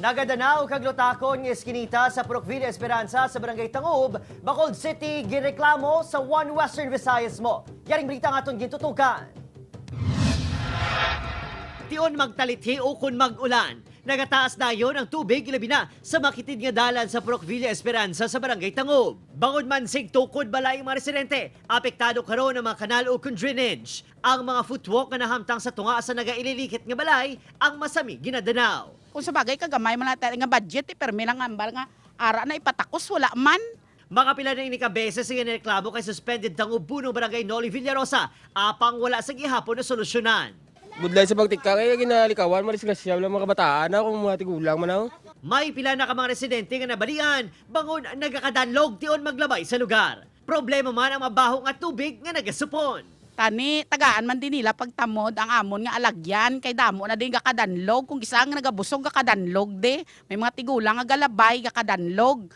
Nagadanaw kag lutakon nga eskinita sa Purok Villa Esperanza sa Barangay Tangub, Bacolod City, gireklamo sa One Western Visayas mo. Yaring balita nga aton gintutukan. Tion magtalithi o kung mag-ulan, nagataas dayon ang tubig, ilabi na sa makitid nga dalan sa Purok Villa Esperanza sa Barangay Tangub. Bangod man sig tukod balay ang mga residente, apektado karon ang mga kanal o kun drainage. Ang mga footwalk nga nahamtang sa tunga sa nagaililikit nga balay ang masami ginadanaw. Kung sa bagay kagamay man natin nga budget eh, pero may lang ambal nga ara na ipatakos, wala man. Makapila na ini ka beses nga nireklamo kay suspended Tangub Punong Barangay Noli Villarosa, apang wala sa gihapon na solusyonan. Budlay sa pagtika kaya ginalikawan, marisgrasya lang mga kabataan na kung mga tigulang man ako. May pila na ka mga residente nga nabalian bangon nagakadanlog tion maglabay sa lugar. Problema man ang mabaho nga tubig nga nagasupon. Tani tagaan man din nila pagtamod ang amon nga alagyan kay damo na din gakadanlog kung isa nga nagabusog, gakadanlog de may mga tigulang nga galabay, gakadanlog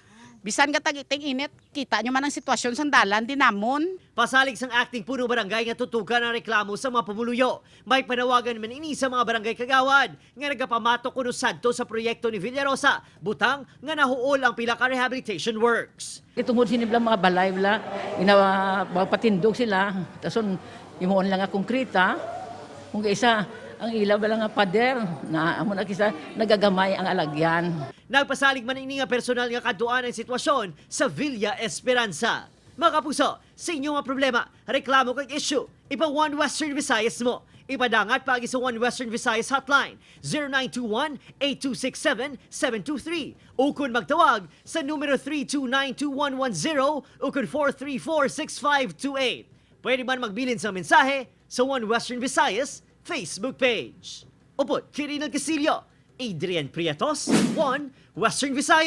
bisan ga tagiting init. Kita nyo man ang sitwasyon sa dalan din namon. Pasalig sang acting punong barangay nga tutukan ang reklamo sa mga pumuluyo. May panawagan man ini sa mga barangay kagawad nga nagapamato kuno sadto sa proyekto ni Villarosa, butang nga nahuol ang pila ka rehabilitation works. Itungod sinibla mga balay bla, ina mga patindog sila, tason imuon lang nga konkreta. Kung isa ang ila bala nga pader na amo na kisa nagagamay ang alagyan. Nagpasalig man ini nga personal nga kaduan ang sitwasyon sa Villa Esperanza. Mga kapuso, sa inyong mga problema, reklamo kag issue, ipa One Western Visayas mo. Ipadangat paagi sa One Western Visayas Hotline 0921-8267-723 o kung magtawag sa numero 3292110 o kung 434-6528. Pwede man magbilin sa mensahe sa One Western Visayas Facebook page. Upod, Kirinal Casillo, Adrian Prietos, One Western Visayas.